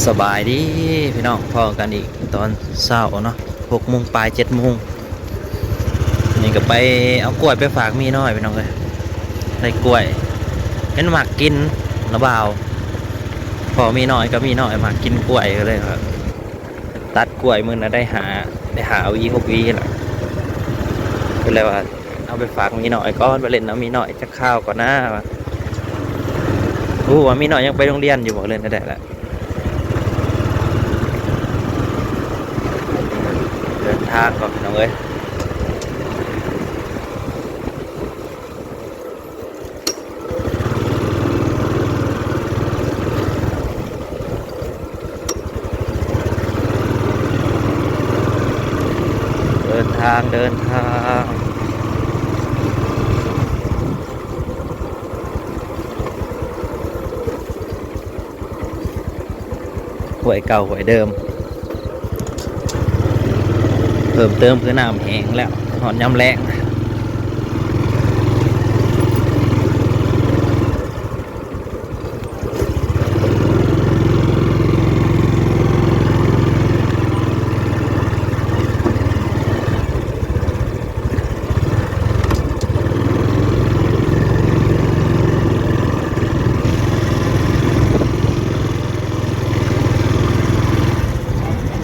ສະບາຍດີພີ່ນ້ອງ ພໍ້ກັນອີກຕອນເຊົ້າເນາະ ຫົກໂມງປາຍ ເຈັດໂມງ. ນີ້ກໍໄປເອົາກ້ວຍໄປຝາກໝີນ້ອຍພີ່ນ້ອງເອີຍ. ໄດ້ກ້ວຍ ເຫັນມັກກິນລະບ່າວ ພໍ້ໝີນ້ອຍກັບໝີນ້ອຍມັກກິນກ້ວຍ ກໍເລີຍວ່າຕັດກ້ວຍມື້ນະໄດ້ຫ້າ ໄດ້ຫ້າຫວີ ຫົກຫວີລະ ກໍເລີຍວ່າ ເອົາໄປຝາກໝີນ້ອຍກ່ອນ ໄປຫຼິ້ນນຳໝີນ້ອຍຈັກຄາວກ່ອນນາວ່າ. ບໍ່ຮູ້ວ່າໝີນ້ອຍຍັງໄປໂຮງຮຽນຢູ່ບໍ່ ຫຼືແນວໃດລະ. ເດີນທາງກ່ອນພີ່ນ້ອງເອີຍ. ເດີນທາງ ເດີນທາງ ຫ້ວຍເກົ່າຫ້ວຍເດີມ. ເພີ່ມເຕີມຄືນ້ຳແຫ້ງແລ້ວ ຮອດຍາມແລ້ງ.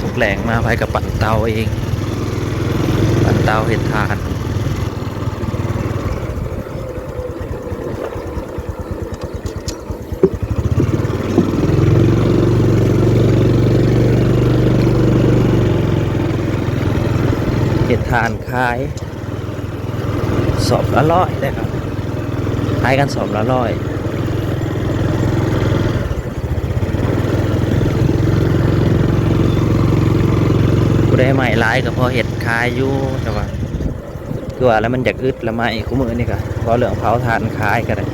ທຸກແລງມາ ໃຜກໍປັ່ນເຕົາເອງ ປັ່ນເຕົາເຮັດຖ່ານ. ເຮັດຖ່ານຂາຍ ສອບລະຮ້ອຍເດ້ຄັບ ຂາຍກັນສອບລະຮ້ອຍ. ຜູ້ໃດໄມ້ຫຼາຍກໍພໍເຮັດຂາຍຢູ່ ແຕ່ວ່າ ຄືວ່າແລ້ວມັນຢາກອຶດລະໄມ້ ຄູ່ມື້ນີ້ກໍເວົ້າເລື່ອງເຜົາຖ່ານຂາຍກໍໄດ້.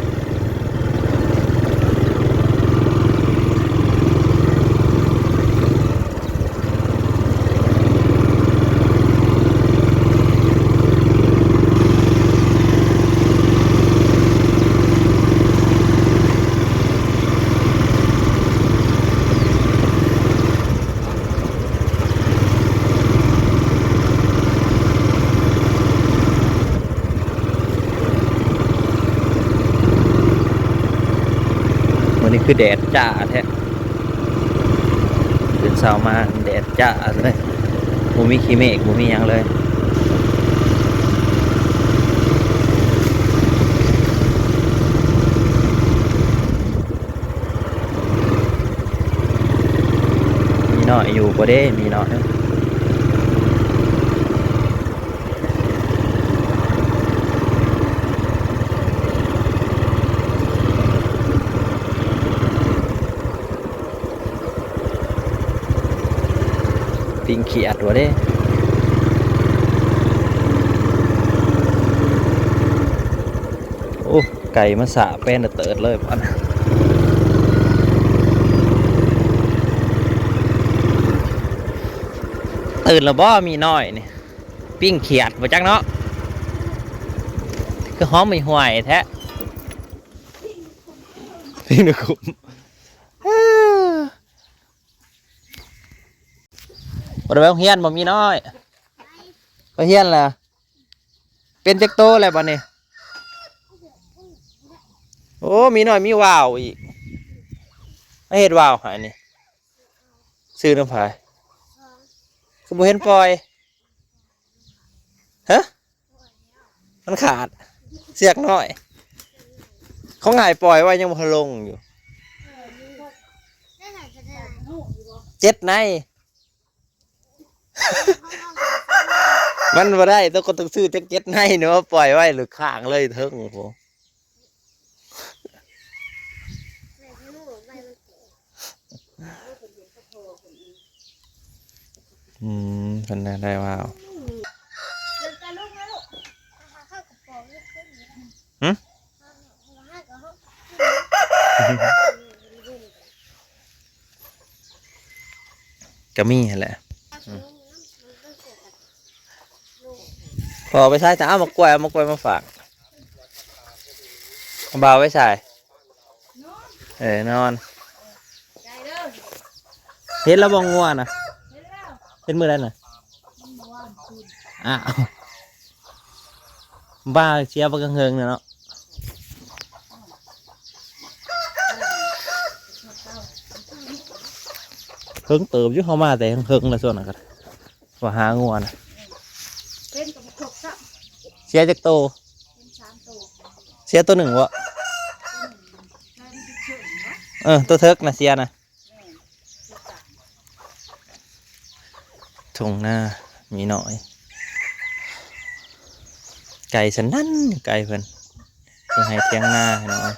ມື້ນີ້ຄືແດດຈ້າແທ້ ຕື່ນເຊົ້າມາແດດຈ້າເລີຍ ບໍ່ມີຂີ້ເມກ ບໍ່ມີຫຍັງເລີຍ. ໝີນ້ອຍຢູ່ບໍ່ເດ້ ໝີນ້ອຍ? ປີ້ງຂຽດບໍ່ເດ້? ໂອ້ ໄກ່ມາສາແປນເຕີດເລີຍບາດ. ຕື່ນແລ້ວບໍ່ໝີນ້ອຍນີ້? ປີ້ງຂຽດບໍ່ຈັກເນາະ ຄືຫອມໝີຫ້ວຍແທ້. ປີ້ງນະຄຸມ ບໍ່ໄດ້ໄປໂຮງຮຽນບໍ່ ໝີນ້ອຍ? ໄປຮຽນແລ້ວ. ເປັນຈັກໂຕແລ້ວບັດນີ້? ໂອ້ ໝີນ້ອຍມີວາວອີກ ມາເຮັດວາວໃຫ້ນີ້. ຊື້ນຳໃຜ? ຄືບໍ່ເຫັນປ່ອຍ? ຮະ? ມັນຂາດ ເຊືອກນ້ອຍ ຂອງອ້າຍປ່ອຍໄວ້ຍັງບໍ່ທັນລົງຢູ່. ເຈັດໃນ ມັນບໍ່ໄດ້ ຕ້ອງ ກໍຕ້ອງຊື້ຈັກເຈັດໃນເນາະ ປ່ອຍໄວ້ຫຼືຂ້າງເລີຍເທິງພຸ້ນ. ອືມ ເພິ່ນໄດ້ວ່າ ຫຶ? ກໍມີຫັ້ນແຫຼະ. ພໍ້ໄປໃສ? ຕາ ເອົາໝາກກ້ວຍ ເອົາໝາກກ້ວຍມາຝາກ. ບ່າວໄປໃສ? ເອີ ນອນ. ໄດ້ເດີ. ເຫັນແລ້ວບໍ່ງົວນະ? ເຫັນແລ້ວ. ເຫັນມື້ໃດນະ? ມັນບໍ່ວ່າຄືນ. ອ້າວ ບ້າ ເສຍບັກກະເຫິງນະເນາະ. ເຫິງເຕີບຢູ່ ເຮົາມາແຕ່ເຫິງແລ້ວ ຊ່ວງນັ້ນກໍວ່າຫາງົວນະ. ເປັນກໍບໍ່ຄົບຊ້ຳ. ເສຍຈັກໂຕ? ເປັນສາມໂຕ. ເສຍໂຕໜຶ່ງບໍ່? ໂຕໜຶ່ງ ແມ່ນຊິເຊີງເນາະ. ເອີ ໂຕເຖິກນະເສຍນະ. ທົ່ງນາມີນ້ອຍ ໄກ່ສະນັ້ນ ໄກ່ເພິ່ນ ເພິ່ນໃຫ້ຖຽງນາໃຫ້ນ້ອຍ.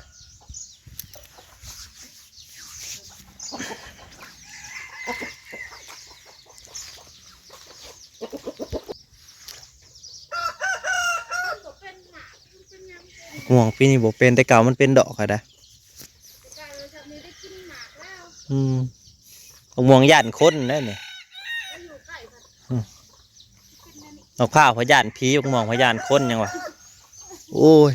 ມ່ວງປີນີ້ບໍ່ເປັນ ແຕ່ເກົ່າມັນເປັນດອກຫັ້ນນະ. ອືມ ບັກມ່ວງຢ້ານຄົນເດ້ນີ້. ອືມ ບັກພ້າວພະຢ້ານຜີ ບັກມ່ວງພະຢ້ານຄົນຫຍັງວະ. ໂອ້ຍ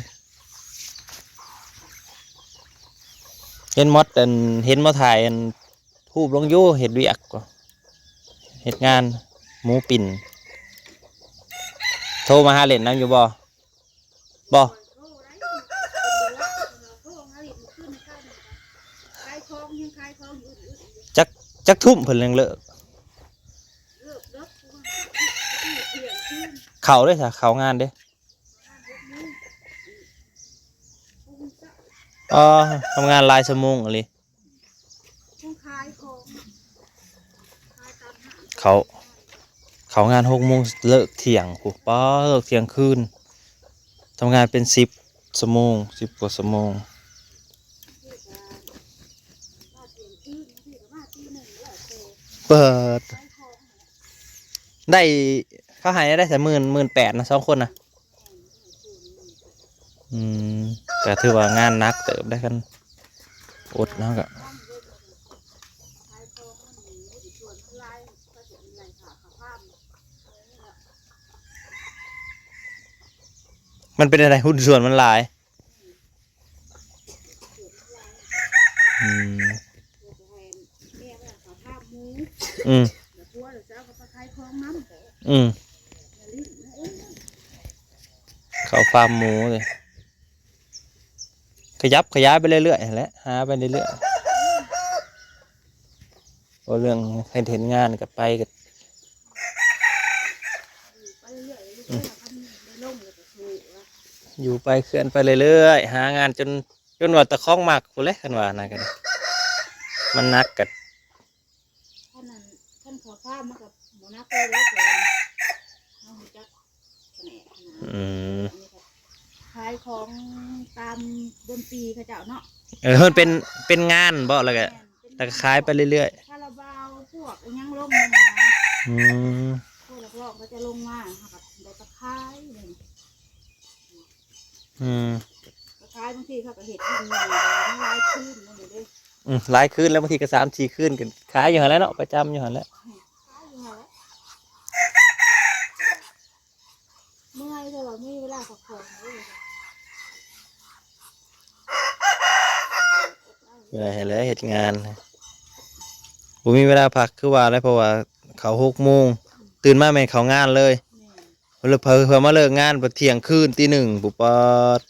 ເຫັນໝົດ ອັນ ເຫັນມາຖ່າຍ ອັນ ຮູບລົງຢູ່ ເຮັດວຽກ ເຮັດງານ ໝູປິ່ນ. ໂທມາຫາຫຼິ້ນນຳຢູ່ບໍ່? ບໍ່. ຈັກ ຈັກທຸ່ມເພິ່ນຍັງເລີກ? ເຂົ້າເດ້ຊະ ເຂົ້າງານເດ້. ອໍ ທຳງານຫຼາຍຊົ່ວໂມງອີ່ຫຼີ. ຂາຍຂອງ ຂາຍຕາມຫ້າງ ເຂົ້າ ເຂົ້າງານຫົກໂມງ ເລີກທ່ຽງພຸ້ນ. ປ້າ ເລີກທ່ຽງຄືນ. ທຳງານເປັນສິບຊົ່ວໂມງ ສິບກວ່າຊົ່ວໂມງ. ບາງທີກໍມາທ່ຽງຄືນ ບາງທີກໍມາຕີໜຶ່ງ ແລ້ວແຕ່ ເປີດ ຂາຍຂອງ. ໄດ້ ເຂົາໃຫ້ໄດ້ແຕ່ໝື່ນ ໝື່ນແປດນະ ສອງຄົນນະ. ອືມ ກໍຖືວ່າງານໜັກເຕີບໄດ໋ ຄັນອົດເນາະ. ກໍມັນເປັນແນວໃດ ຫຸ້ນສ່ວນມັນຫຼາຍ? ອືມ ອືມ ອືມ ເຂົ້າຟາມໝູເລີຍ. ຂະຫຍັບຂະຫຍາຍໄປເລື້ອຍໆຫັ້ນແຫຼະ ຫາໄປເລື້ອຍໆ. ເວົ້າເລື່ອງເຮັດ ເຮັດງານກໍໄປ ກໍ ຢູ່ໄປເຄື່ອນໄປເລື້ອຍໆ ຫາງານຈົນ ຈົນວ່າຕາຂອງມັກພຸ້ນແຫຼະ ຄັນວ່ານະ. ກໍມັນໜັກກໍ ຄັນນັ້ນ ຄັນເຂົ້າຟາມມັນກໍບໍ່ໜັກເລີຍແຫຼະ ເຮົາຮູ້ຈັກ ອືມ ຂາຍຂອງຕາມດົນຕີເຂົາເຈົ້າເນາະ. ເອີ ເພິ່ນເປັນ ເປັນງານບໍ່ ແລ້ວກໍ ແມ່ນ ເປັນ ແລ້ວກໍຂາຍໄປເລື້ອຍໆ. ຄາລາບາວ ພວກອີ່ຫຍັງລົງນີ້ນະ. ອືມ ພວກນັກຮ້ອງເຂົາຈະລົງມາ ເຮົາກໍໄດ້ໄປຂາຍເດ້. ອືມ ໄປຂາຍ ບາງທີເຂົາກໍເຮັດຢູ່ນີ້ຫຼາຍຄືນຢູ່ເດ້. ອືມ ຫຼາຍຄືນແລ້ວ ບາງທີກໍສາມສີ່ຄືນ ກໍຂາຍຢູ່ຫັ້ນແຫຼະເນາະ ປະຈຳຢູ່ຫັ້ນແຫຼະ. ເມື່ອຍ ແຕ່ວ່າມີເວລາພັກຜ່ອນເດ້. ເມື່ອຍແຫຼະ ເຮັດງານ ບໍ່ມີເວລາພັກຄືວ່າແຫຼະ ເພາະວ່າເຂົ້າຫົກໂມງ ຕື່ນມາແມ່ນເຂົ້າງານເລີຍ. ແມ່ນ ແລ້ວເພິ່ນ ເພິ່ນມາເລີກງານ ບັດທ່ຽງຄືນ ຕີໜຶ່ງ ປຸບປາດ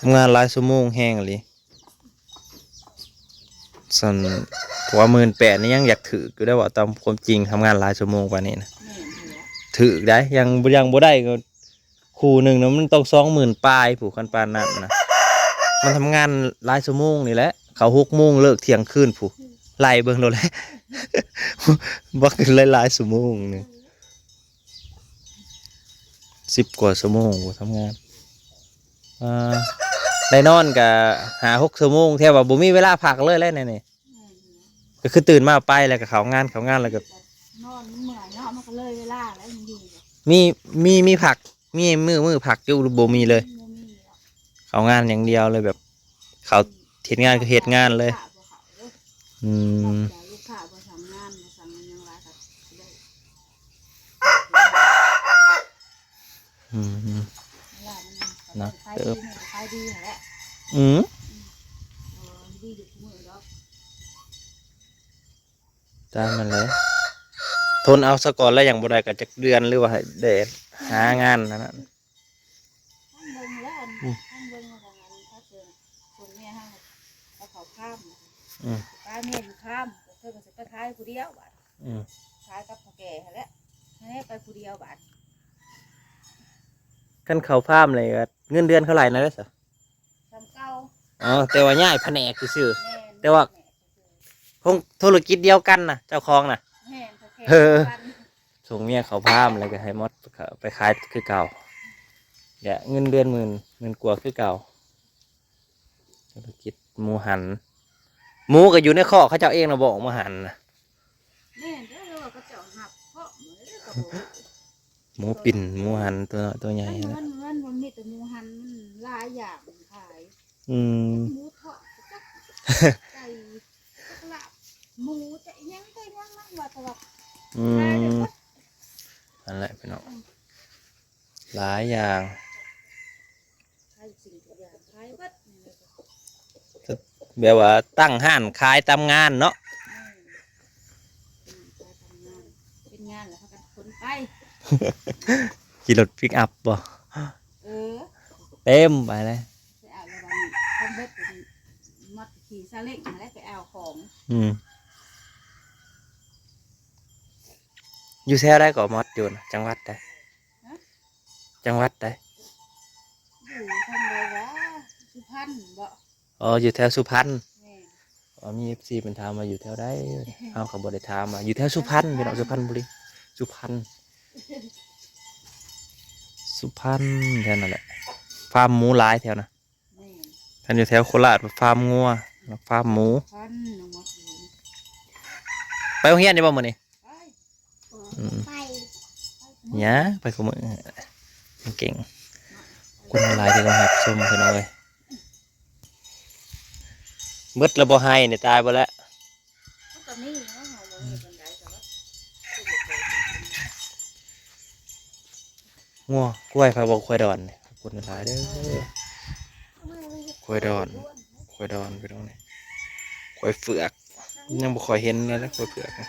ທຳງານຫຼາຍຊົ່ວໂມງແຮງອີ່ຫຼີ. ຊັ້ນ ເພາະວ່າໝື່ນແປດນີ້ຍັງຢາກຖືກຢູ່ໄດ໋ ເວົ້າຕາມຄວາມຈິງ ທຳງານຫຼາຍຊົ່ວໂມງປານນີ້ນະ. ແມ່ນແຫຼະ ຖືກໄດ໋ ຍັງ ຍັງບໍ່ໄດ້ ຄູ່ໜຶ່ງນະ ມັນຕ້ອງສອງໝື່ນປາຍພຸ້ນ ຄັນປານນັ້ນນະ. ມັນທຳງານຫຼາຍຊົ່ວໂມງນີ້ແຫຼະ ເຂົ້າຫົກໂມງ ເລີກທ່ຽງຄືນພຸ້ນ ໄລ່ເບິ່ງໂລດແຫຼະ ບັກຫຼາຍໆຊົ່ວໂມງນີ້. ສິບກວ່າຊົ່ວໂມງ ໂອ້ ທຳງານ ອ່າ ໄດ້ນອນກະຫ້າຫົກຊົ່ວໂມງ ແທ້ວ່າບໍ່ມີເວລາພັກເລີຍແຫຼະແນວນີ້. ແມ່ນແຫຼະ ກໍຄືຕື່ນມາໄປ ແລ້ວກໍເຂົ້າງານ ເຂົ້າງານ ແລ້ວກໍນອນ ມັນເມື່ອຍເນາະ ມັນກໍເລີຍເວລາແລ້ວ. ມີ ມີ ມີພັກ ມີມື້ ມື້ພັກຢູ່ ຫຼືບໍ່ມີເລີຍ? ບໍ່ມີແລ້ວ ເຂົ້າງານຢ່າງດຽວເລີຍ ແບບເຂົາ ອືມ ເຮັດງານກໍເຮັດງານເລີຍ. ລູກຄ້າບໍ່ເຂົ້າເດ້. ອືມ ລູກຄ້າບໍ່ສັ່ງງານ ບໍ່ສັ່ງຫຍັງຫຼາຍກໍໄດ້. ອືມ ເວລາມັນ ໜັກເຕີບ ຂາຍດີ ຂາຍດີຫັ້ນແຫຼະ. ອືມ ອືມ ເອີ ດີຢູ່ທຸກມື້ດອກ. ຕາມນັ້ນແຫຼະ ທົນເອົາສາກ່ອນ ແລ້ວຍັງບໍ່ໄດ້ກໍຈັກເດືອນ ຫຼືວ່າໃຫ້ໄດ້ຫາງານອັນນັ້ນ. ທາງເບິ່ງແລ້ວ ອືມ ທາງເບິ່ງວ່າທາງອັນ ຖ້າເຊິ່ງສົ່ງເມຍເຮົາເອົາເຂົ້າຟາມ ອືມ ປາເມຍຢູ່ຟາມ ເພິ່ນກໍຊິໄປຂາຍຜູ້ດຽວບາດ ອືມ ຂາຍກັບພໍ່ແກ່ຫັ້ນແຫຼະ ແມ່ໄປຜູ້ດຽວບາດ. ຄັນເຂົ້າຟາມນີ້ກໍເງິນເດືອນເທົ່າໃດນະເດ້ຊະ? ສ່ຳເກົ່າ. ອໍ ແຕ່ວ່າຍ້າຍພະແນກຊື່ໆ ແຕ່ວ່າ ແມ່ນ ພະແນກຊື່ໆ ຂອງທຸລະກິດດຽວກັນນະ ເຈົ້າຂອງນະ. ແມ່ນ ເອີ ສົ່ງເມຍເຂົ້າຟາມ ແລ້ວກໍໃຫ້ມອດໄປຂາຍຄືເກົ່າ ແລະເງິນເດືອນໝື່ນ ໝື່ນກວ່າຄືເກົ່າ. ທຸລະກິດໝູຫັນ ໝູກໍຢູ່ໃນຄອກເຂົາເຈົ້າເອງນະ ບໍ່ອອກມາຫັນນະ. ແມ່ນເດີ ວ່າເຂົາເຈົ້າຮັບເພາະໝູ ໝູປິ່ນ ໝູຫັນ ຕົວ ຕົວໃຫຍ່ຫັ້ນແຫຼະ. ມັນ ມັນ ມັນມີແຕ່ໝູຫັນ ມັນຫຼາຍຢ່າງຂາຍ. ອືມ ໝູເພາະ ຈັກໄກ່ ຈັກລາບໝູ ຈັກອີ່ຫຍັງ ຈັກຫຍັງນະ ວ່າແຕ່ວ່າ ອືມ ຂາຍໄດ້ເບິດ ນັ້ນແຫຼະພີ່ນ້ອງ ອືມ ຫຼາຍຢ່າງ ຂາຍທຸກສິ່ງທຸກຢ່າງ ຂາຍເບິດ ແບບວ່າຕັ້ງຮ້ານຂາຍຕາມງານເນາະ. ແມ່ນ ຂາຍຕາມງານ ເປັນງານແລ້ວພາກັນຂົນໄປ. ຂີ່ລົດປິກອັບບໍ່? ເອີ ເຕັມໄປເລີຍ ໄປເອົາແລ້ວບັດນີ້ ຄັນເບິດກໍຊິມັດຂີ່ຊາເລັ້ງຫັ້ນແຫຼະ ໄປເອົາຂອງ. ອືມ ຢູ່ແຖວໃດກໍມັດຢູ່ນະ ຈັງຫວັດໃດ? ຮະ? ຈັງຫວັດໃດ? ຢູ່ທາງໃດວະ? ສຸພັນບໍ? ອໍ ຢູ່ແຖວສຸພັນ. ແມ່ນ. ອໍ ມີເອັຟຊີເພິ່ນຖາມວ່າຢູ່ແຖວໃດ ເຮົາກໍບໍ່ໄດ້ຖາມວ່າຢູ່ແຖວສຸພັນ ພີ່ນ້ອງ ສຸພັນບຸລີ ສຸພັນ ສຸພັນ ແຖວນັ້ນແຫຼະ ຟາມໝູຫຼາຍແຖວນະ. ແມ່ນ. ຄັນຢູ່ແຖວໂຄລາດ ຟາມງົວ ຟາມໝູ. ພັນ ນ້ອງມອດຢູ່ ໄປໂຮງຮຽນຢູ່ບໍ່ມື້ນີ້? ໄປ. ອືມ ໄປ ຫຍັງ ໄປຄູ່ມື້ ເກັ່ງ ຄົນຫຼາຍທີ່ມາຮັບຊົມ ພີ່ນ້ອງເອີຍ. ເບິດແລ້ວບໍ່ໄຮ່ນີ້ ຕາຍເບິດແລ້ວ. ມັນກໍມີເນາະ ເຮົາບໍ່ມີປານໃດ ແຕ່ວ່າ ງົວ ຄວາຍ ໃຜບອກຄວາຍດອນນີ້ ຄົນຫຼາຍເດີ. ຄວາຍດອນ ຄວາຍດອນ ພີ່ນ້ອງນີ້ ຄວາຍເຝືອກ ຍັງບໍ່ຄ່ອຍເຫັນເລີຍນະ ຄວາຍເຝືອກ.